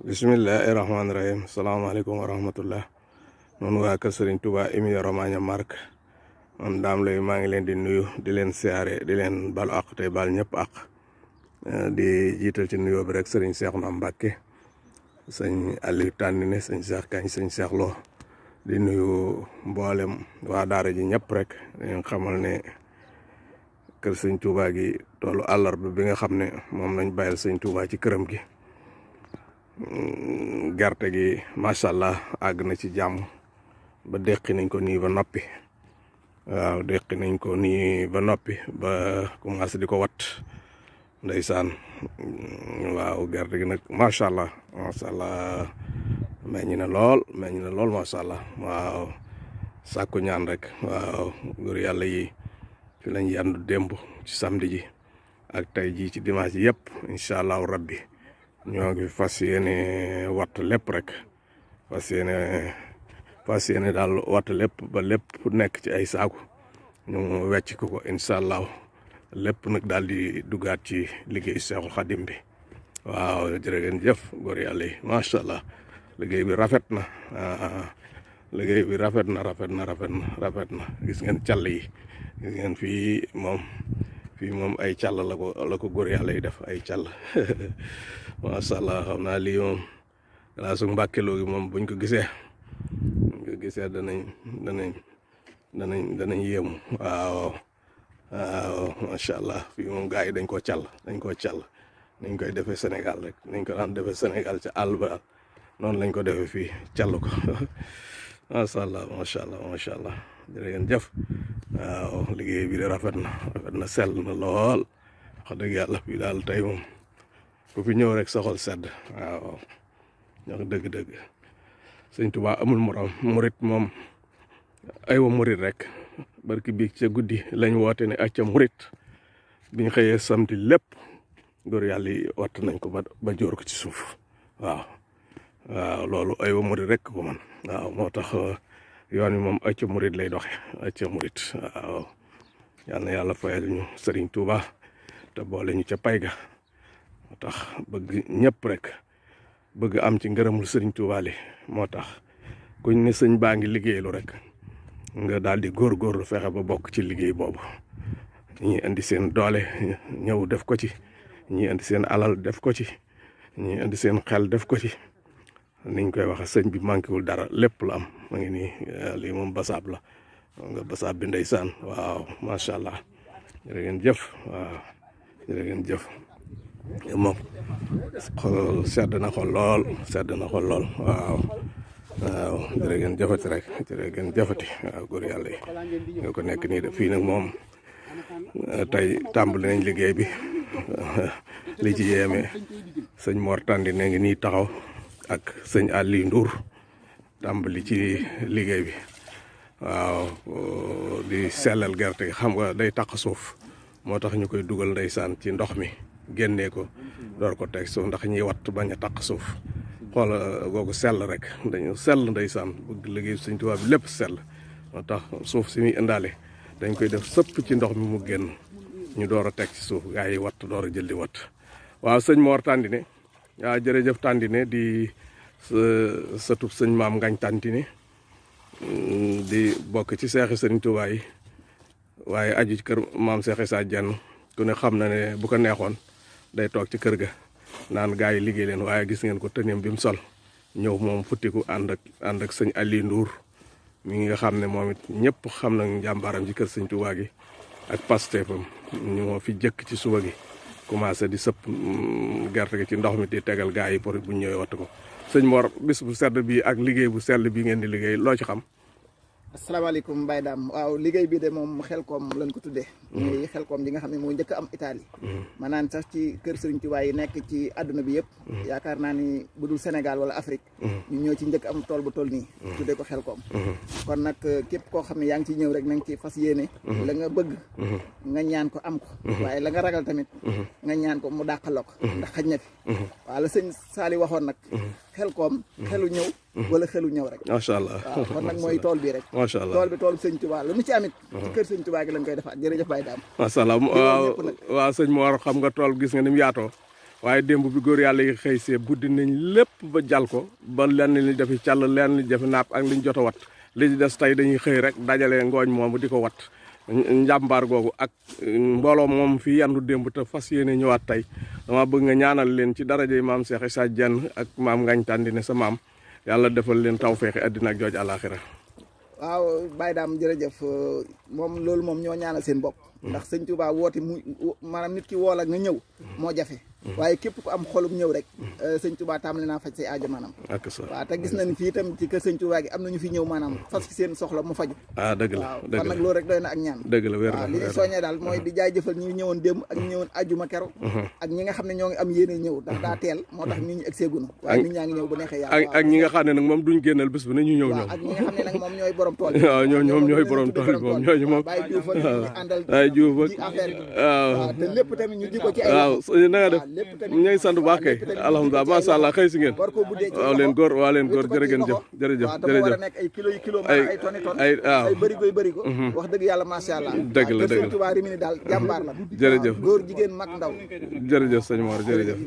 Bismillahirrahmanirrahim. Assalamualaikum warahmatullah. Noonu waa kër Serigne Touba Emilia Romagna Marche man Dame Leye maa ngi leen di nuyu di leen siyaare di leen balu àq tey bal ñëpp àq di jiital ci nuyoo bi rek Serigne Cheikhouna Mbacké sëñ Aliou Tandine sëñ Cheikh Kañ sëñ Cheikh Lo di nuyu mboolem waa daara ji ñëpp rek dañu xamal ne kër Serigne Touba gi toolu àllarba bi nga xam ne moom lañ bàyyil Serigne Touba ci këram gi. Gerte gi macha allah àgg na ci jàmm ba deqi nañ ko nii ba noppi waaw deqi nañ ko nii ba noppi ba commencé di ko wat ndeysaan waaw gerte gi nag macha allah meññ na lool macha allah waaw sàkku ñaan rek waaw góor yàlla yi fi lañ yandu démb ci samedi ji ak tey jii ci dimanche ji yëpp incha allahu rabbi ñoo ngi fas yéene watt lépp rek fas yéene daal watt lépp ba lépp nekk ci ay saaku ñu wecc ko incha allah lépp nag daal di duggaat ci liggéey Seexul Xadim bi waaw jërë ngeen jëf góor yàlla yi macha allah liggéey bi rafet na rafet na gis ngeen càll yi gis ngeen fii moom ay càll la ko góor yàlla yi def ay càll macha allah xam naa lii moom galaa su mbàkkeloo gi moom buñ ko gisee danañ yéemu waaw macha allah fii moom gars yi dañ koo càll nañ koy defee Sénégal rek nañ ko daan defee Sénégal ca àll ba noonu lañ ko defee fii càll ko macha allah jërë ngeen jëf waaw liggéey bi de rafet na sell na lool wax dëgg yàlla fii daal tey moom ku fi ñëw rek sa xol sedd waaw ñoo dëgg sëñ Tuubaa amul morom murit moom aywa murit rek barki biig ca guddi lañ woote ne acca murit biñ xëyee samedi lépp góor yàlla yi watt nañ ko ba jóor ko ci suuf waaw loolu aywa murit rek ko man waaw moo tax yoon wi moom acca murit lay doxe acca murit waaw yal na yàlla fayal ñu Sëriñ Tuubaa te boole ñu ca pay ga moo tax bëgg ñëpp rek bëgg am ci ngërëmul Sëriñ Tuubaa li moo tax kuñ ne sëñ baa ngi liggéeylu rek nga daal di góorgóorlu fexe ba bokk ci liggéey boobu ñi indi seen doole ñëw def ko ci ñi indi seen alal def ko ci ñi indi seen xel def ko ci niñ koy waxe sëñ bi manqué wul dara lépp la am ma ngi nii lii moom basaab la nga basaab bi ndeysaan waaw macha allah jërë ngeen jëf waaw jërë ngeen jëf moom xol sedd na xol lool waaw jërë ngeen jëfati rek waaw góor yàlla yi nga ko nekk nii de fii nag moom tey tàmbali nañ liggéey bi li ci yéeme sëñ Mor Tandine ngi nii taxaw ak sëñ Aliou Ndour tàmbali ci liggéey bi waaw di sellal gerte gi xam nga day taq suuf moo tax ñu koy dugal ndeysaan ci ndox mi génnee ko door ko teg suuf ndax ñiy watt bañ a taq suuf xoola googu sell rek dañu sell ndeysaan bëgg liggéey Sëñ Tuubaa bi lépp sell moo tax suuf si muy indaale dañ koy def sëpp ci ndox mi mu génn ñu door a teg ci suuf gaa yi watt door a jël di watt waaw sëñ Mor Tandine waaw jërëjëf Tandine di sëtub sëñ maam Ngañ Tandine di bokk ci seexi Sëriñ Tuubaa yi waaye aju ci kër maam Seex Isaa Jenn ku ne xam na ne bu ko neexoon day toog ci kër ga naan gaa yi liggéey leen waaye gis ngeen ko tëneem bi mu sol ñëw moom futtiku ànd ak sëñ Aliou Ndour mi nga xam ne moom it ñëpp xam nañ njàmbaaram ci kër Sëñ Tuubaa gi ak pasteefam ñu moo fi jëkk ci suba gi commencé di sëpp gerte gi ci ndox mi di tegal gaa yi pour bu ñëwee watt ko sëñ Mor bis bu sedd bi ak liggéey bu sell bi ngeen di liggéey loo ci xam. asalaamaaleykum Baye Dame waaw liggéey bi de moom Xelkom lañ ko tuddee muy Xelkom ji nga xam ne moo njëkk am Italie maanaam sax ci kër Sëriñ Tuubaa yi nekk ci àdduna bi yëpp yaakaar naa ni bu dul Sénégal wala Afrique ñu ñëw ci njëkk am tool bu toll nii tuddee ko Xelkom kon nag képp koo xam ne yaa ngi ciy ñëw rek na nga ci fas yéene la nga bëgg nga ñaan ko am ko waaye la nga ragal tamit nga ñaan ko mu dàqaloo ko ndax xaj na fi waaw la sëñ Saali waxoon nag Xelkom xelu ñëw wala xelu ñëw rek macha allah waaw kon nag mooy tool bi rek macha allah tool bi tool Sëñ Tuubaa lu mu ci amit ci kër Sëñ Tuubaa gi lañ koy defaat jërëjëf Baye Dame macha allah waaw sëñ Mor xam nga tool gis nga ni mu yaatoo waaye démb bi góor yàlla yi xëy see buddi nañ lépp ba jal ko ba lenn li defi càll lenn li defi napp ak liñ jot a wat li ci des tey dañuy xëy rek dajale ngooñ moomu di ko wat njàmbaar googu ak mbooloo moom fi yandu démb te fas yéene ñëwaat tey dama bëgg nga ñaanal leen ci daraje maam Cheikh Issa Diène ak maam Ngagne Tandine sa maam yàlla defal leen tawfeexi àddina ak jooj àlaaxira. waaw Baye Dame jërëjëf moom loolu moom ñoo ñaanal seen bopp ndax sëñ Touba woote mu maanaam nit ki woola nga ñëw moo jafe waaye képp ku am xolum ñëw rek sëñ Touba tàmbali naa faj say aajo maanaam waaw te gis nañ fii itam ci kër sëñ Touba gi am nañu fi ñëw maanaam fas ci seen soxla mu faju dëgg la waaw kon nag loolu rek doy na ak ñaan dëgg la wér waaw li ñu soññee daal mooy di jaajëfal ñi ñëwoon démb ak ñi ñëwoon ajjuma kero ak ñi nga xam ne ñoo ngi am yéene ñëw ndax daa teel moo tax nit ñi egg seegunu waaye nit ñaa ngi ñëw bu neexee yàlla ak ñi nga xam ne nag moom duñ génnal bés bu ne ñu ñëw ñoom ak ñi nga xam ne nag moom ñooy borom tool waaw ñoom ñooy borom tool yi moom ñooñu moom Baye Diouf ak ñu àndal Baye Diouf ak ci affaire bi waaw te lépp tamit ñu di ko ci ay waaw na nga def ñu ngi sant bu baax kay alhamdulilah macha allah xëy si ngeen waaw leen góor jërë ngeen jëf jërëjëf dafa war a nekk ay kilo yi kilo ay toni ton ay bërigo wax dëgg yàlla macha allah dëgg la Sëñ Tuubaa Rimini daal jàmbaar la jërëjëf góor jigéen mag ndaw jërëjëf sëñ Mor jërëjëf